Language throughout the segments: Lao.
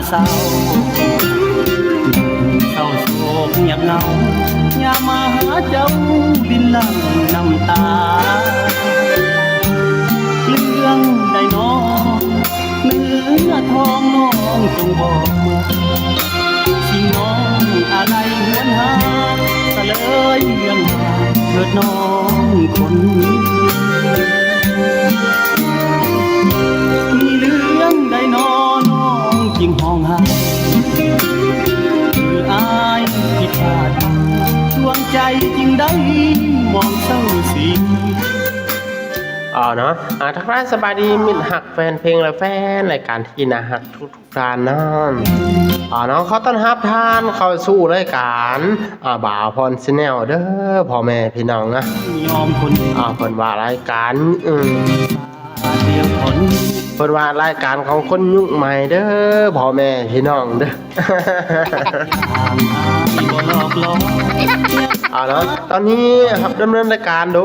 ເສົ້າ ເສົ້າໂສກງຽບເຫງົາ ຍາມມາຫາເຈົ້າລິນຫຼັ່ງນ້ຳຕາ ເລື່ອງໃດນໍ ເນື້ອທອງນ້ອງຈົ່ງບອກມາ ຊິມອງອາໄລຫວນຫາ ສະເຫຼີຍເລື່ອງເທີດນ້ອງຄົນ ມີເລື່ອງໃດນໍນ້ອງຈຶ່ງຮ້ອງໄຫ້ ຄືອ້າຍຜິດພາດ ດວງໃຈຈຶ່ງໄດ້ມອງເສົ້າສີ. ເອົາເນາະ ອາ ທັກທາຍສະບາຍດີມິດຮັກແຟນເພງ ແລະ ແຟນລາຍການທີ່ໜ້າຮັກທຸກໆທ່ານເນາະ ເອົາເນາະ ຂໍຕ້ອນຮັບທ່ານເຂົ້າສູ່ລາຍການ ອາ ບ່າວພອນ Channel ເດີ ພໍ່ແມ່ພີ່ນ້ອງນະ ຍອມຄົນ ອາ ເພິ່ນວ່າລາຍການ ອືມ ດຽວຄົນ ເພິ່ນວ່າລາຍການຂອງຄົນຍຸກໃໝ່ເດີ ພໍ່ແມ່ພີ່ນ້ອງເດີ. ເອົາເນາະ ຕອນນີ້ຮັບດຳເນີນລາຍການໂດ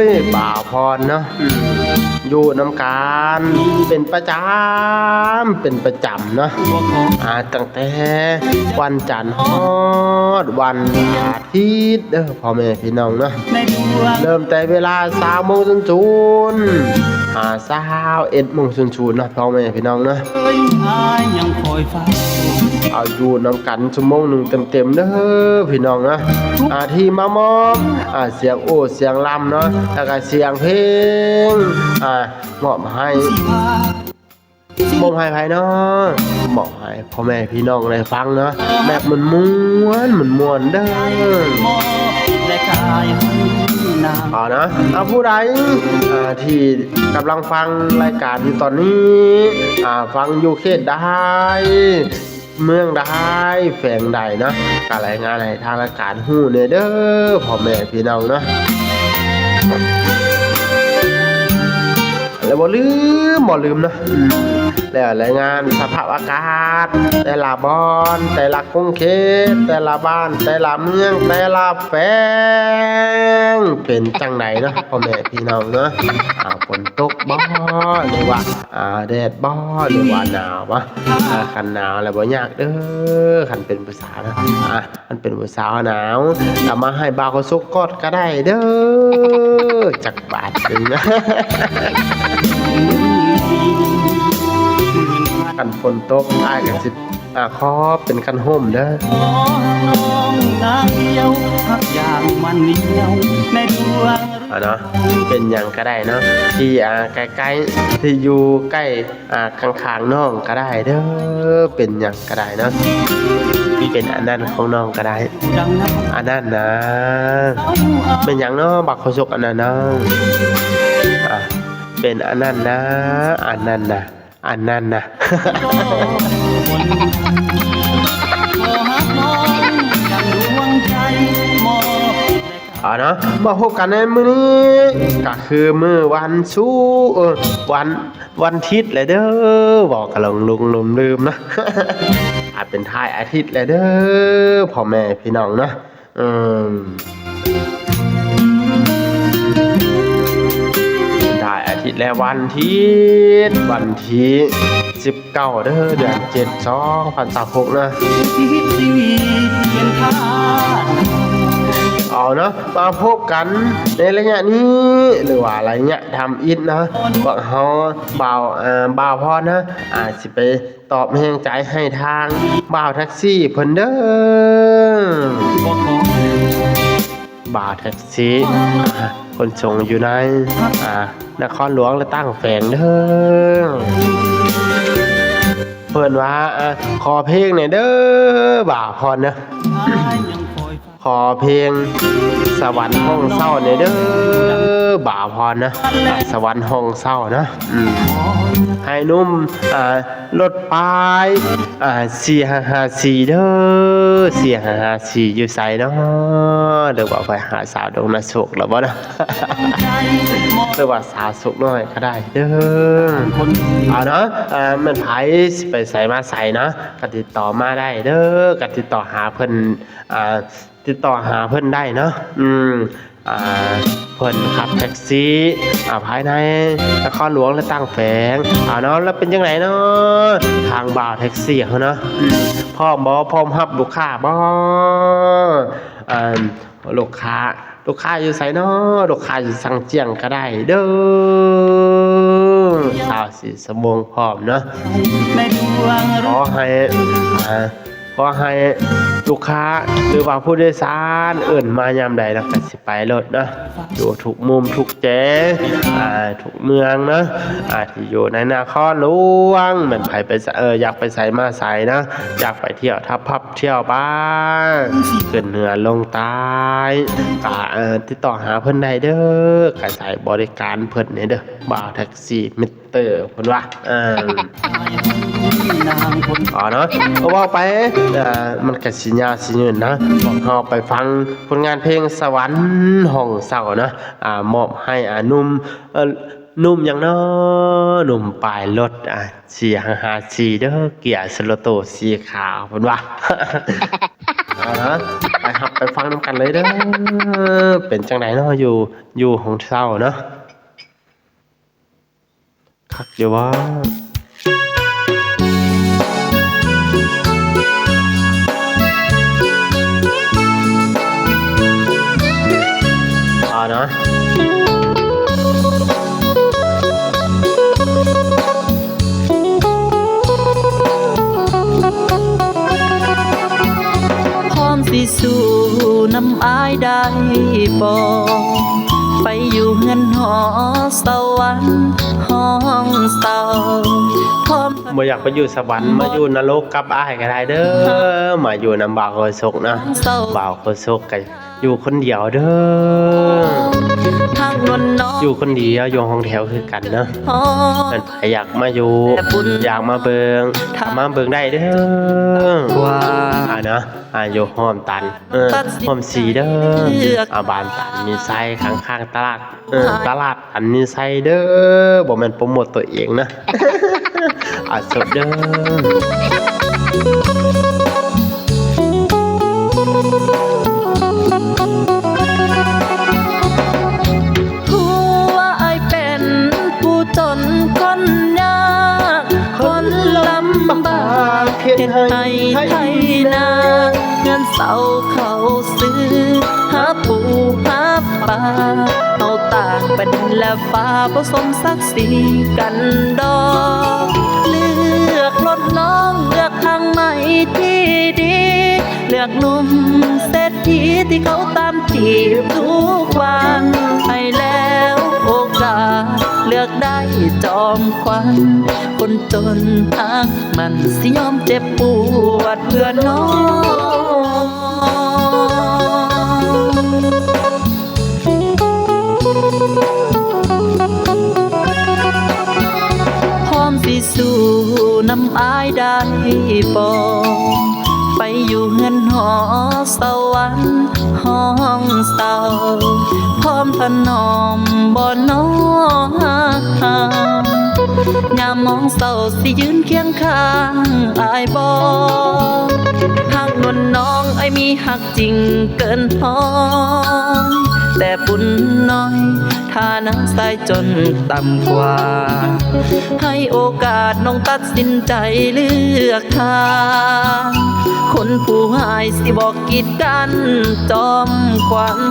ຍບ່າວພອນເນາະ ອືມ ຢູ່ນຳກັນເປັນປະຈຳ ເປັນປະຈຳເນາະ ອາ ຕັ້ງແຕ່ວັນຈັນຮອດວັນອາທິດເດີ ພໍ່ແມ່ພີ່ນ້ອງເນາະ ເລີ່ມແຕ່ເວລາຊາວໂມງສູນໆ ຫາຊາວເອັດໂມງສູນໆເນາະ ພໍ່ແມ່ພີ່ນ້ອງເນາະ ເອົາຢູ່ນຳກັນຊົ່ວໂມງໜຶ່ງເຕັມໆເດີພີ່ນ້ອງເນາະ ອາ ທີ່ມາມອບ ອາ ສຽງໂອ້ສຽງລຳເນາະ ແລ້ວກະສຽງເພງ ອາ ມອບໃຫ້ ມອບໃຫ້ໃຜເນາະ ມອບໃຫ້ພໍ່ແມ່ພີ່ນ້ອງໄດ້ຟັງເນາະ ແບບມ່ວນໆ ມ່ວນໆເດີ ເອົາເນາະ ເອົາ ຜູ້ໃດ ອາ ທີ່ກຳລັງຟັງລາຍການຢູ່ຕອນນີ້ ອາ ຟັງຢູ່ເຂດໃດ ເມືອງໃດ ແຂວງໃດເນາະ ກະລາຍງານໃຫ້ທາງລາຍການຮູ້ແດ່ເດີ ພໍ່ແມ່ພີ່ນ້ອງເນາະ ແລະ ບໍ່ລືມ ບໍ່ລືມເນາະ ອືມ ແລ້ວລາຍງານສະພາບອາກາດ ແຕ່ລະບ່ອນ ແຕ່ລະຂົງເຂດ ແຕ່ລະບ້ານ ແຕ່ລະເມືອງ ແຕ່ລະແຂວງ ເປັນຈັ່ງໃດເນາະ ພໍ່ແມ່ພີ່ນ້ອງເນາະ ອາ ຝົນຕົກບໍ ຫຼືວ່າ ອາ ແດດບໍ ຫຼືວ່າໜາວບໍ ອາ ຄັນໜາວແລ້ວບໍ່ຍາກເດີ ຄັນເປັນຜູ້ສາວນະ ອາ ຄັນເປັນຜູ້ສາວໜາວ ກະມາໃຫ້ບ່າວເຂົາສົກກອດກະໄດ້ເດີ ຈັກບາດໜຶ່ງ ຄັນຝົນຕົກ ອ້າຍກະຊິ ອາ ຂໍເປັນຄັນຮົ່ມເດີ ອາ ເນາະ ເປັນຫຍັງກະໄດ້ເນາະ ທີ່ ອາ ໃກ້ໆ ທີ່ຢູ່ໃກ້ ອາ ຂ້າງໆ ນ້ອງກະໄດ້ເດີ ເປັນຫຍັງກະໄດ້ເນາະ ເປັນອັນນັ້ນຂອງນ້ອງກະໄດ້ ອັນນັ້ນນະ ແມ່ນຫຍັງເນາະ ບັກໂຄສົກອັນນັ້ນນະ ອາ ເປັນອັນນັ້ນນະ ອັນນັ້ນນະ ອັນນັ້ນນະ ເອົາເນາະ ມາພົບກັນໃນມື້ນີ້ ກະຄືມື້ວັນສຸກ ເອີ ວັນ ວັນທິດແຫຼະເດີ ເວົ້າກະຫຼົງໆລືມໆເນາະ ອາ ເປັນທ້າຍອາທິດແຫຼະເດີ ພໍ່ແມ່ພີ່ນ້ອງເນາະ ເອີ ເປັນທ້າຍອາທິດແລ້ວ ວັນທິດ ວັນທີສິບເກົ້າເດີ ເດືອນເຈັດ ສອງພັນຊາວຫົກເນາະ ເອົາເນາະ ມາພົບກັນໃນໄລຍະນີ້ ຫຼືວ່າໄລຍະທຳອິດເນາະ ພວກເຮົາ ບ່າວ ເອີ ບ່າວພອນເນາະ ອາ ຊິໄປຕອບແຮງໃຈໃຫ້ທາງບ່າວແທັກຊີເພິ່ນເດີ ບ່າວແທັກຊີ ອາ ຂົນສົ່ງຢູ່ໃນ ອາ ນະຄອນຫຼວງ ແລະ ຕ່າງແຂວງເດີ ເພິ່ນວ່າ ອາ ຂໍເພງແດ່ເດີ ບ່າວພອນເດີ ຂໍເພງສະຫວັນຫ້ອງເຊົ່າແດ່ເດີ ບ່າວພອນນະ ອາ ສະຫວັນຫ້ອງເຊົ່ານະ ອືມ ໃຫ້ໜຸ່ມ ອາ ລົດປ້າຍ ອາ ສີ່ຫ້າຫ້າສີ່ເດີ ສີ່ຫ້າຫ້າສີ່ຢູ່ໃສເນາະ ຫຼືວ່າໄປຫາສາວດົງນາໂສກແລ້ວບໍ່ເນາະ ຫຼືວ່າສາວໂສກນ້ອຍກະໄດ້ເດີ ເອົາເນາະ ອາ ແມ່ນໃຜຊິໄປໃສມາໃສເນາະ ກະຕິດຕໍ່ມາໄດ້ເດີ ກະຕິດຕໍ່ຫາເພິ່ນ ອາ ຕິດຕໍ່ຫາເພິ່ນໄດ້ເນາະ ອືມ ອ່າ ເພິ່ນຂັບແທັກຊີ ອ່າ ພາຍໃນນະຄອນຫຼວງ ແລະ ຕ່າງແຂວງ ອ່າ ເນາະ. ແລ້ວເປັນຈັ່ງໃດເນາະ ທາງບ່າວແທັກຊີເຮົາເນາະ ພ້ອມບໍ່? ພ້ອມຮັບລູກຄ້າບໍ່? ອ່າ ລູກຄ້າ ລູກຄ້າຢູ່ໃສເນາະ? ລູກຄ້າຢູ່ຊຽງຂວາງກະໄດ້ເດີ ຊາວສີ່ຊົ່ວໂມງ ພ້ອມເນາະ. ຂໍໃຫ້ ອ່າ ຂໍໃຫ້ລູກຄ້າ ຫຼືວ່າຜູ້ໂດຍສານເອີ້ນມາຍາມໃດເນາະ ກະຊິໄປໂລດເນາະ ຢູ່ທຸກມຸມທຸກແຈ ອ່າ ທຸກເມືອງເນາະ ອ່າ ທີ່ຢູ່ໃນນະຄອນຫຼວງ ແມ່ນໃຜໄປ ເອີ ຢາກໄປໃສມາໃສເນາະ ຢາກໄປທ່ຽວທັບພັບທ່ຽວບາ ຂຶ້ນເໜືອລົງໃຕ້ ກະ ເອີ ຕິດຕໍ່ຫາເພິ່ນໄດ້ເດີ ກະໃຊ້ບໍລິການເພິ່ນນີ້ເດີ ບ່າວແທັກຊີມິດ ເຕີ ເພິ່ນວ່າ ເອີ ເອົາເນາະ ເວົ້າໄປ ເອີ ມັນກະຊິຍາວຊິຍືນເນາະ. ພວກເຮົາໄປຟັງຜົນງານເພງສະຫວັນຫ້ອງເຊົ່າເນາະ ອ່າ ມອບໃຫ້ ອ່າ ໜຸ່ມ ເອີ ໜຸ່ມຫຍັງເນາະ ໜຸ່ມປ້າຍລົດ ອ່າ ສີ່ຫ້າຫ້າສີ່ເດີ ເກຍໂຊໂລໂຕສີຂາວ ເພິ່ນວ່າ ເອົາເນາະ ໄປຮັບໄປຟັງນຳກັນເລີຍເດີ ເປັນຈັ່ງໃດເນາະ ຢູ່ ຢູ່ຫ້ອງເຊົ່າເນາະ. ຄັກຢູ່ບໍ່? ເອົາເນາະ ພ້ອມຊິສູ້ນຳອ້າຍໄດ້ບໍ່? ໄປຢູ່ເຮືອນຫໍສະຫວັນຫ້ອງເຊົ່າ ພ້ອມ ບໍ່ຢາກໄປຢູ່ສະຫວັນ ມາຢູ່ນະລົກກັບອ້າຍກະໄດ້ເດີ ມາຢູ່ນຳບ່າວໂຄສົກນະ ບ່າວໂຄສົກກະຢູ່ຄົນດຽວເດີ ຢູ່ຄົນດຽວ ຢູ່ຫ້ອງແຖວຄືກັນເນາະ ຄັນໃຜຢາກມາຢູ່ ຢາກມາເບິ່ງ ກະມາເບິ່ງໄດ້ເດີ ອ່າ ເນາະ ອ່າ ຢູ່ຮ່ອມຕັນ ເອີ ຮ່ອມສີເດີ ອ່າ ບ້ານຕັນມີໄຊ ຂ້າງໆຕະຫຼາດ ເອີ ຕະຫຼາດຕັນມີໄຊເດີ ບໍ່ແມ່ນໂປຣໂມດໂຕເອງນະ ອ່າ ສົດເດີ. ຮູ້ວ່າອ້າຍເປັນຜູ້ຈົນຄົນຍາກ ຄົນລຳບາກ ເຮັດໄຮ່ໄຖນາ ເຮືອນເຊົ່າເຂົ້າຊື້ ຫາປູຫາປາ ເຮົາຕ່າງແຜ່ນດິນແລະຟ້າ ບໍ່ສົມສັກສີກັນດອກ ເລືອກລົດນ້ອງ ເລືອກທາງໃໝ່ທີ່ດີ ເລືອກໜຸ່ມເສດຖີທີ່ເຂົາຕາມຈີບທຸກວັນ ໃຫ້ແລ້ວໂອກາດ ເລືອກໄດ້ຈອມຂວັນ ຄົນຈົນຫາກໝັ້ນ ຊິຍອມເຈັບປວດເພື່ອນ້ອງ ພ້ອມຊິສູ້ນຳອ້າຍໄດ້ບໍ່? ໄປຢູ່ເຮືອນຫໍສະຫວັນຫ້ອງເຊົ່າ ພ້ອມຖະໜອມບໍ່ນ້ອງຮັກ ຍາມມອງເສົ້າຊິຢືນຄຽງຂ້າງອ້າຍບໍ່? ຮັກນວນນ້ອງ ອ້າຍມີຮັກຈິງເກີນຮ້ອຍ ແຕ່ບຸນໜ້ອຍ ຖານະຊາຍຈົນຕ່ຳກວ່າ ໃຫ້ໂອກາດນ້ອງຕັດສິນໃຈເລືອກທາງ ຄົນຜູ້ຮ້າຍຊິບໍ່ກີດກັ້ນຈອມຂວັນ.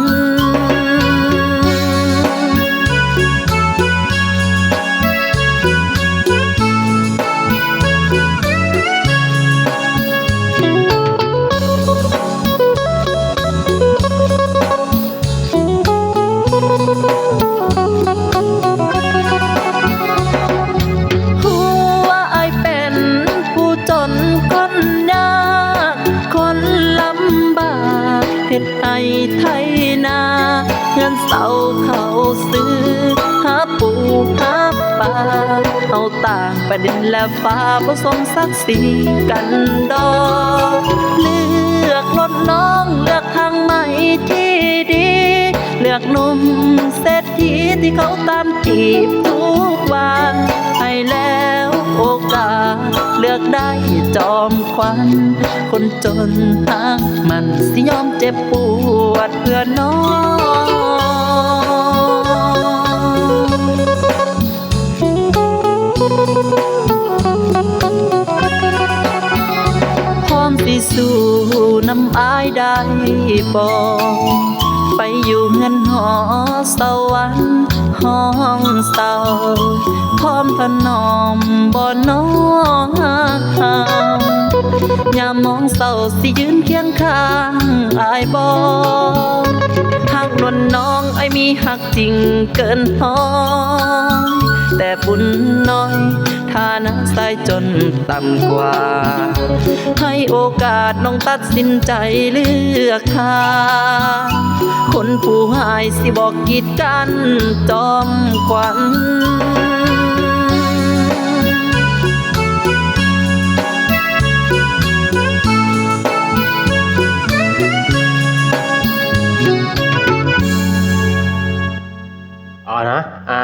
ຮູ້ວ່າອ້າຍເປັນຜູ້ຈົນຄົນຍາກ ຄົນລຳບາກ ເຮັດໄຮ່ໄຖນາ ເຮືອນເຊົ່າເຂົ້າຊື້ ຫາປູຫາປາ ເຮົາຕ່າງແຜ່ນດິນແລະຟ້າ ບໍ່ສົມສັກສີກັນດອກ ເລືອກລົດນ້ອງ ເລືອກທາງໃໝ່ທີ່ດີ ເລືອກໜຸ່ມເສດຖີທີ່ເຂົາຕາມຈີບທຸກວັນ ໃຫ້ແລ້ວໂອກາດ ເລືອກໄດ້ຈອມຂວັນ ຄົນຈົນຫາກໝັ້ນ ຊິຍອມເຈັບປວດເພື່ອນ້ອງ. ຊິສູ້ນຳອ້າຍໄດ້ບໍ່? ໄປຢູ່ເຮືອນຫໍສະຫວັນຫ້ອງເຊົາ ພ້ອມຖະໜອມບໍ່ໜໍ? ຍາມມອງເສົ້າຊິຢືນຄຽງຂ້າງອ້າຍບໍ່? ຫາກນວນນ້ອງ ອ້າຍມີຮັກຈິງເກີນຮ້ອຍ ແຕ່ບຸນນ້ອຍ ຖານະຊາຍຈົນຕ່ຳກວ່າ ໃຫ້ໂອກາດນ້ອງຕັດສິນໃຈເລືອກຫາ ຄົນຜູ້ຮ້າຍຊິບໍ່ກີດກັ້ນຈອມຂວັນ. ເອົານະ ອ່າ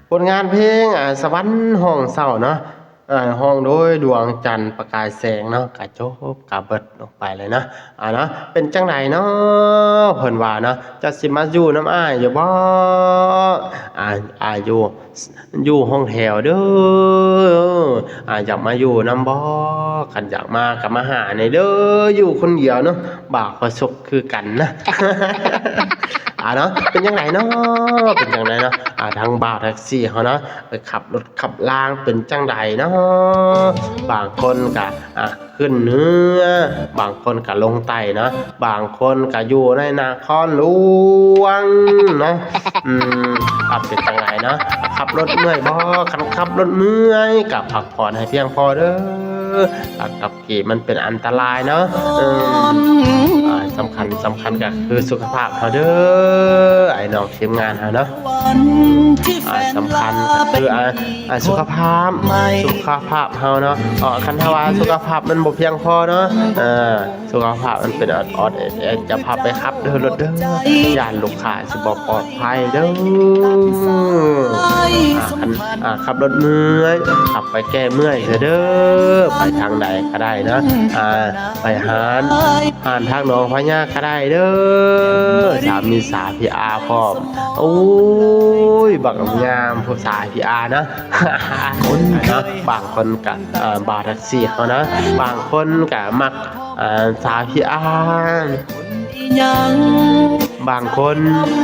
ຜົນງານເພງ ອ່າ ສະຫວັນຫ້ອງເຊົ້າເນາະ ອ່າ ຮ້ອງໂດຍດວງຈັນປະກາຍແສງເນາະ ກະຈົບກະເບິດອອກໄປເລີຍເນາະ. ອ່າເນາະ ເປັນຈັ່ງໃດເນາະ ເພິ່ນວ່າເນາະ ເຈົ້າຊິມາຢູ່ນຳອ້າຍຢູ່ບໍ່? ອ່າ ອ່າ ຢູ່ ຢູ່ຫ້ອງແຖວເດີ້ ອ່າ ຢາກມາຢູ່ນຳບໍ່? ຄັນຢາກມາກະມາຫາແດ່ເດີ້ ຢູ່ຄົນດຽວເນາະ ບ່າວໂຄສົກຄືກັນນະ. ອ່າເນາະ ເປັນຈັ່ງໃດເນາະ ເປັນຈັ່ງໃດເນາະ ອ່າ ທາງບ່າວແທັກຊີເຮົາເນາະ ໄປຂັບລົດຂັບລາງເປັນຈັ່ງໃດເນາະ? ບາງຄົນກະ ອ່າ ຂຶ້ນເໜືອ ບາງຄົນກະລົງໃຕ້ເນາະ ບາງຄົນກະຢູ່ໃນນະຄອນຫຼວງເນາະ. ອືມ ອ່າ ເປັນຈັ່ງໃດເນາະ ຂັບລົດເມື່ອຍບໍ່? ຄັນຂັບລົດເມື່ອຍກະພັກຜ່ອນໃຫ້ພຽງພໍເດີ້ ການຂັບ ທີ່ມັນເປັນອັນຕະລາຍເນາະ. ເອີ ອ່າ ສຳຄັນ ສຳຄັນກະຄືສຸຂະພາບເຮົາເດີ້ ໄອ້ນ້ອງທີມງານເຮົາເນາະ. ອ່າ ສຳຄັນກະຄື ອ່າ ອ່າ ສຸຂະພາບ ສຸຂະພາບເຮົາເນາະ. ເອີ ຄັນຖ້າວ່າສຸຂະພາບມັນບໍ່ພຽງພໍເນາະ ເອີ ສຸຂະພາບມັນເປັນອອດໆແອດໆ ຢ່າພາໄປຂັບເດີ້ລົດເດີ້ ຢ້ານລູກຄ້າຊິບໍ່ປອດໄພເດີ້. ອ່າ ຄັນ ອ່າ ຂັບລົດເມື່ອຍ ຂັບໄປແກ້ເມື່ອຍເທື່ອເດີ້ ໄປທາງໃດກະໄດ້ເນາະ ອ່າ ໄປຮ້ານ ຮ້ານທາງໜອງພະຍາກະໄດ້ເດີ້ ສາມີສາພີອາພ້ອມ. ໂອ້ຍ ບັກງາມຜູ້ສາພີອາເນາະ. ເນາະ ບາງຄົນກະ ອ່າ ບ່າວແທັກຊີເຮົາເນາະ ບາງຄົນກະມັກ ອ່າ ສາວພິການ ບາງຄົນ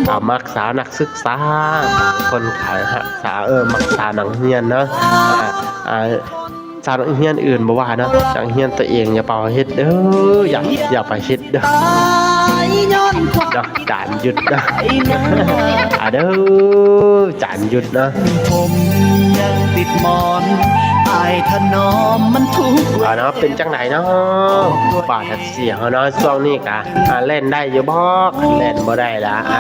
ກະມັກສາວນັກສຶກສາ ບາງຄົນກະຮັກສາວ ເອີ ມັກສາວນັກຮຽນເນາະ. ອ່າ ອ່າ ສາວນັກຮຽນອື່ນບໍ່ວ່າເນາະ ນັກຮຽນຕົວເອງຢ່າໄປເຮັດເດີ້ ຢ່າ ຢ່າໄປເຮັດເດີ້ ເນາະ ຈານຢຸດເດີ້ ອາເດີ້ ຈານຢຸດເນາະ. ເອົາເນາະ ເປັນຈັ່ງໃດເນາະ ບ່າວແທັກຊີເຮົາເນາະ ຊ່ວງນີ້ກະ ອ່າ ແລ່ນໄດ້ຢູ່ບໍ່? ຄັນແລ່ນບໍ່ໄດ້ລະ ອ່າ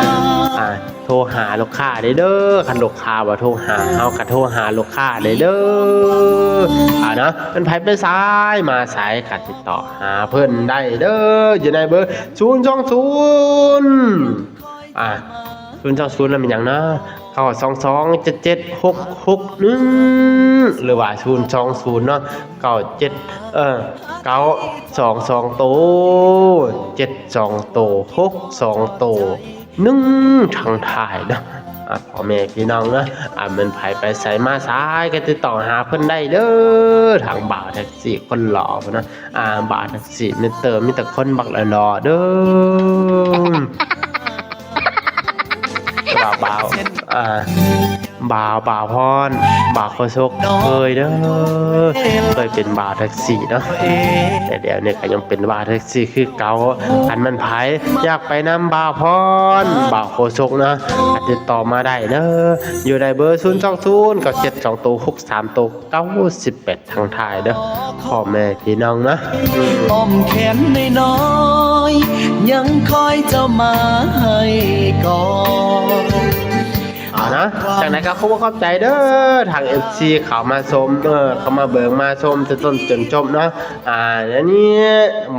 ອ່າ ໂທຫາລູກຄ້າເດີ້ ຄັນລູກຄ້າບໍ່ໂທຫາເຮົາກະໂທຫາລູກຄ້າເດີ້. ອ່າເນາະ ເພິ່ນໃຜໄປໃສມາໃສກະຕິດຕໍ່ຫາເພິ່ນໄດ້ເດີ້ ຢູ່ໃນເບີ ສູນສອງສູນ ອ່າ ສູນສອງສູນ ແລ້ວແມ່ນຫຍັງເນາະ ເກົ້າສອງສອງ ເຈັດເຈັດຫົກຫົກໜຶ່ງ ຫຼືວ່າ ສູນສອງສູນເນາະ ເກົ້າເຈັດ ເອີ ເກົ້າສອງສອງໂຕ ເຈັດສອງໂຕ ຫົກສອງໂຕ ໜຶ່ງ ທາງທ້າຍເນາະ. ອ່າ ພໍ່ແມ່ພີ່ນ້ອງເນາະ ອ່າ ແມ່ນໃຜໄປໃສມາໃສກະຕິດຕໍ່ຫາເພິ່ນໄດ້ເດີ້ ທາງບ່າວແທັກຊີຄົນຫຼໍ່ພຸ້ນເນາະ. ອ່າ ບ່າວແທັກຊີມິດເຕີ ມີແຕ່ຄົນບັກຫຼໍ່ໆເດີ້ ແຕ່ວ່າບ່າວ ອ່າ ບ່າວ ບ່າວພອນ ບ່າວໂຄສົກ ເຄີຍເດີ້ ເຄີຍເປັນບ່າວແທັກຊີເນາະ ແຕ່ດຽວນີ້ກະຍັງເປັນບ່າວແທັກຊີຄືເກົ່າ. ຄັນແມ່ນໃຜຢາກໄປນຳບ່າວພອນ ບ່າວໂຄສົກເນາະ ກະຕິດຕໍ່ມາໄດ້ເດີ້ ຢູ່ໃນເບີ ສູນສອງສູນ ເກົ້າເຈັດສອງໂຕ ຫົກສາມໂຕ ເກົ້າສິບແປດ ທາງທ້າຍເດີ້ ພໍ່ແມ່ພີ່ນ້ອງເນາະ. ອ້ອມແຂນນ້ອຍໆ ຍັງຄອຍເຈົ້າມາໃຫ້ກອດ. ເອົານະ ຈັ່ງໃດກະຂໍຂອບໃຈເດີ້ ທາງເອັຟຊີເຂົ້າມາຊົມ ເອີ ເຂົ້າມາເບິ່ງມາຊົມແຕ່ຕົ້ນຈົນຈົບເນາະ. ອ່າ ແລ້ວນີ້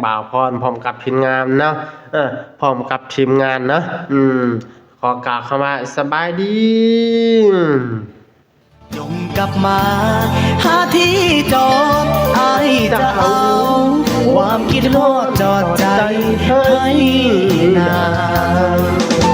ບ່າວພອນພ້ອມກັບທີມງານເນາະ ເອີ ພ້ອມກັບທີມງານເນາະ ອືມ ຂໍກ່າວຄຳວ່າສະບາຍດີ. ຈົ່ງກັບມາຫາທີ່ຈອດ ອ້າຍຈະເອົາຄວາມຄິດຮອດຈອດໃຈໃຫ້ນາງ.